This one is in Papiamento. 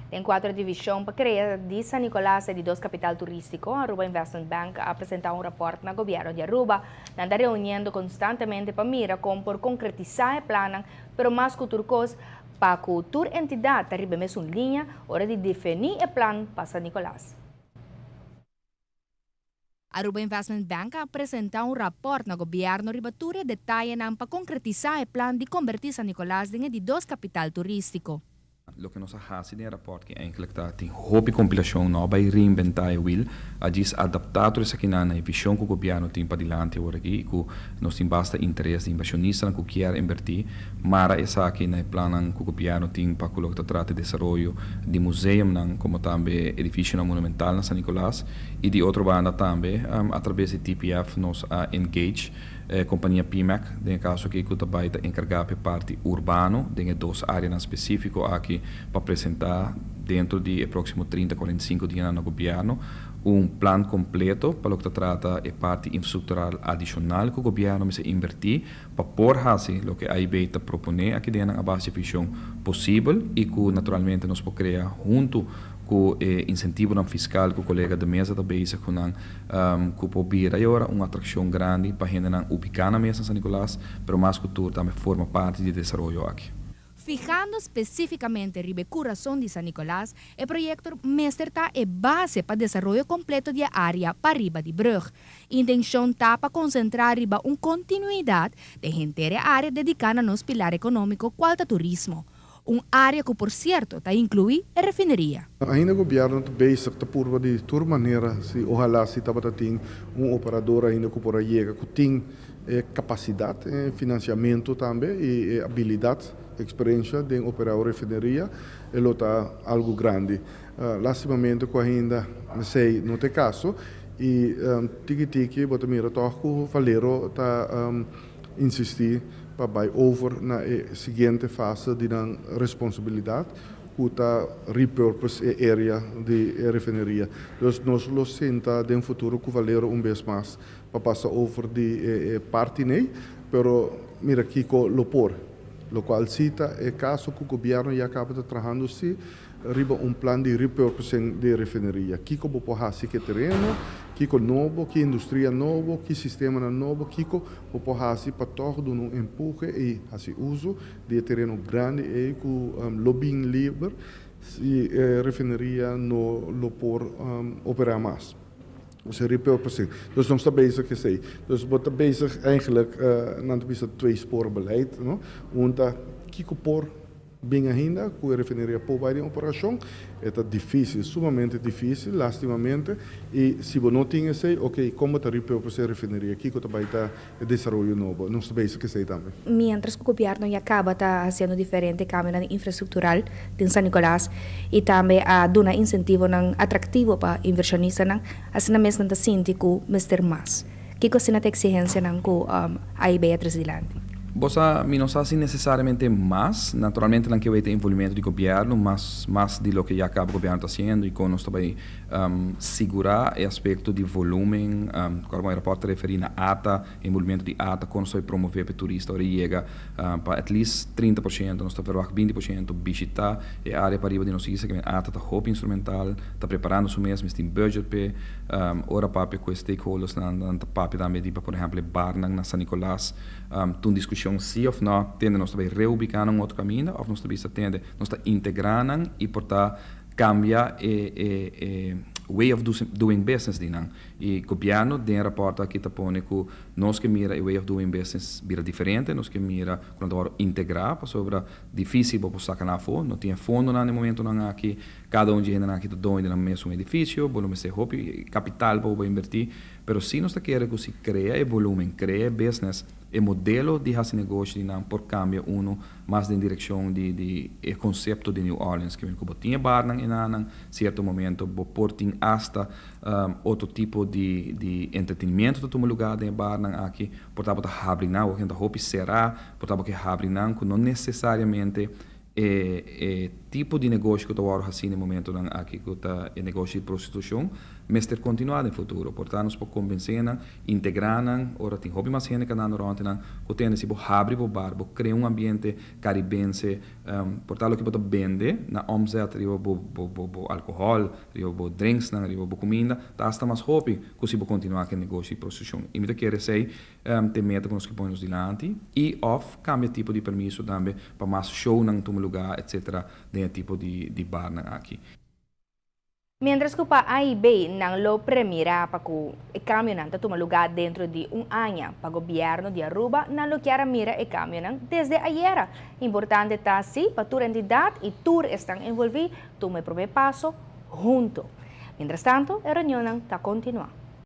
Den cuadro di vision pa crea di San Nicolas e di dos capital turistico, Aruba Investment Bank a presenta un rapport na gobierno di Aruba. Nan ta reuniendo constantemente pa mira con por concretisa e plannan, pero mas cu tur cos, pa cu tur entidad ta riba e mesun liña ora di defini e plan pa San Nicolas. Aruba Investment Bank a presenta un rapport na gobierno riba tur e detayenan pa concretisa e plan di converti San Nicolas den e di dos capital turistico. Loke nos a hasi den e rapòrt ki enkele ta tin hopi kompilashon, no a bai reinventá e wiel, a djis adaptá tur esakinan na e vishon ku gobièrnu tin padilanti awor aki i ku nos tin basta interes di invershonistanan ku kier invertí, mara esaki na e plannan ku gobièrnu tin pa ku loke ta trata e desaroyo di museumnan komo tambe edifisionan monumental na San Nicolas i di otro banda tambe atrabes di TPF nos a engage E kompania PMAC den e kaso aki ku ta bai ta enkargá pa e parti urbano den e dos áreanan spesífiko aki pa presentá dentro di e próksimo 30, 45 dianan na gobièrnu un plan kompleto pa loke ta trata e parti infrastruktural adishonal ku gobièrnu mester invertí pa por hasi loke AIB ta proponé aki den nan a base di vishon posibel i ku naturalmente nos por krea huntu ku e insentivonan fiskal ku kolega De Meza ta bezig ku nan, ku por bira e ora un atrakshon grandi pa hendenan ubiká nan mes na San Nicolas, pero mas ku tur tambe forma parti di e desaroyo aki. Fihando spesífikamente riba e kurason di San Nicolas, e proyekto mester ta e base pa desaroyo kompleto di e área pariba di brùg. Intenshon ta pa konsentrá riba un kontinuidat den henter e área dediká na nos pilar ekonómiko kual ta turismo. Un área ku por sierto ta inkluí e refineria. Ainda gobièrnu ta bezig ta purba di tur manera si ohalá si tabata tin un operador ainda ku por a yega ku tin e kapasidat, e finansiamentu tambe i e abilidat, eksperensha den operá un refineria e lo ta algu grandi. Lastimamente ku ainda esei no ta e kaso i tiki tiki bo ta mira tòg ku Valero ta Insistí pa bai over na e siguiente fase di nan responsabilidat ku ta repurpose e area di e refineria. Dus nos lo sinta den futuro ku Valero un bes mas pa pasa over di e parti nei, pero mira kiko lo por. Lokual si ta e kaso ku gobièrnu ya kaba ta trahando si riba un plan di repurposing di refineria. Kiko bo por hasi ku e tereno, kiko nobo, ki industria nobo, ki sistemanan nobo, kiko bo por hasi pa tòg duna un empuhe i hasi uso di e tereno grandi ei ku lo bin liber si e refineria no lo por operá mas. Osea repurposing. Dus nos ta bezig esei. Dus bo ta bezig eigenlijk, nan ta bisa tweesporenbeleid, no? Un ta kiko por Bin ainda ku e refineria por bai den operashon, e ta difísil, sumamente difísil, lastimamente, i si bo no tin esei, oke, kon bo ta repurpose e refineria, kiko ta bai ta e desaroyo nobo? Nos ta bezig ku esei tambe. Miéntras ku gobièrnu ya kaba ta hasiendo diferente kambionan infrastruktural den San Nicolas i tambe a duna insentivonan atraktivo pa invershonistanan, asina mes nan ta sinti ku mester mas. Kiko asina ta eksigensianan ku AIB a trese dilanti? Bo sa, mi no sa si nesesariamente mas. Naturalmente nan ke weten envolvimento di gobièrnu mas mas di loke ya kaba gobièrnu ta hasiendo i kon nos ta bai sigurá e aspekto di volúmen. Kòrda bon e rapòrt ta referí na ata, envolvimento di ata, kon nos ta bai promové pa e turista ora e yega pa at least 30%, nos ta verwagt 20% bishitá e área pariba di nos isla. Kimen ata ta hopi instrumental, ta preparando su mes, mes tin budget p'e. Ora papia ku e stakeholdersnan, nan ta papia tambe di pa por ehèmpel e barnan na San Nicolas. Ta un diskushon si òf nò, tende nos ta bai reubiká nan un otro kaminda òf nos ta bisa tende nos ta integrá nan i por ta kambia e e e way of doing business di nan. I gobièrnu den e rapòrt aki ta pone ku nos ke mira e way of doing business bira diferente, nos ke mira ku nan ta wòrdu integrá pasobra difísil bo por saka nan afó, no tin e fondonan na e momentunan aki. Kada un dje hendenan aki ta doño di nan mesun edifisio, bo lo mester hopi kapital pa bo por invertí, pero si nos ta kere ku si krea e volumen, krea e business, e modelo di hasi negoshi di nan por kambia unu mas den direkshon di di e konsepto di New Orleans, ku bo tin e barnan enanan, sierto momento bo por tin asta otro tipo di di entretenimiento ta tuma lugá den e barnan aki, por ta bo ta habri nan, bo ta hopi será, por ta bo ke habri nan ku no nesesariamente e e. tipo di negoshi ku ta wòrdu hasí na e momentunan aki ku ta e negoshi di prostitushon mester kontinuá den futuro. Por ta nos por kombensé nan, integrá nan ora tin hopi mas hende kanando rònt nan ku tende si bo habri bo bar, bo krea un ambiente karibense, por ta loke bo ta bende na omzet riba bo bo bo alkohòl, riba bo drinksnan, riba bo kuminda ta asta mas hopi ku si bo kontinuá ku e negoshi di prostitushon. I mi ta kere esei Te meta ku nos ke pone nos dilanti i òf kambia tipo di permiso tambe pa mas shownan tuma lugá etcetera den e tipo di di barnan aki. Mientras ku pa AIB nan lo premira pa ku e kambionan ta tuma lugá dentro di un aña, pa gobièrnu di Aruba nan lo kier a mira e kambionan desde ayera. Importante ta si pa tur entidat i tur esnan envolví tuma e promé paso hunto. Mientrastanto e reunionnan ta kontinuá.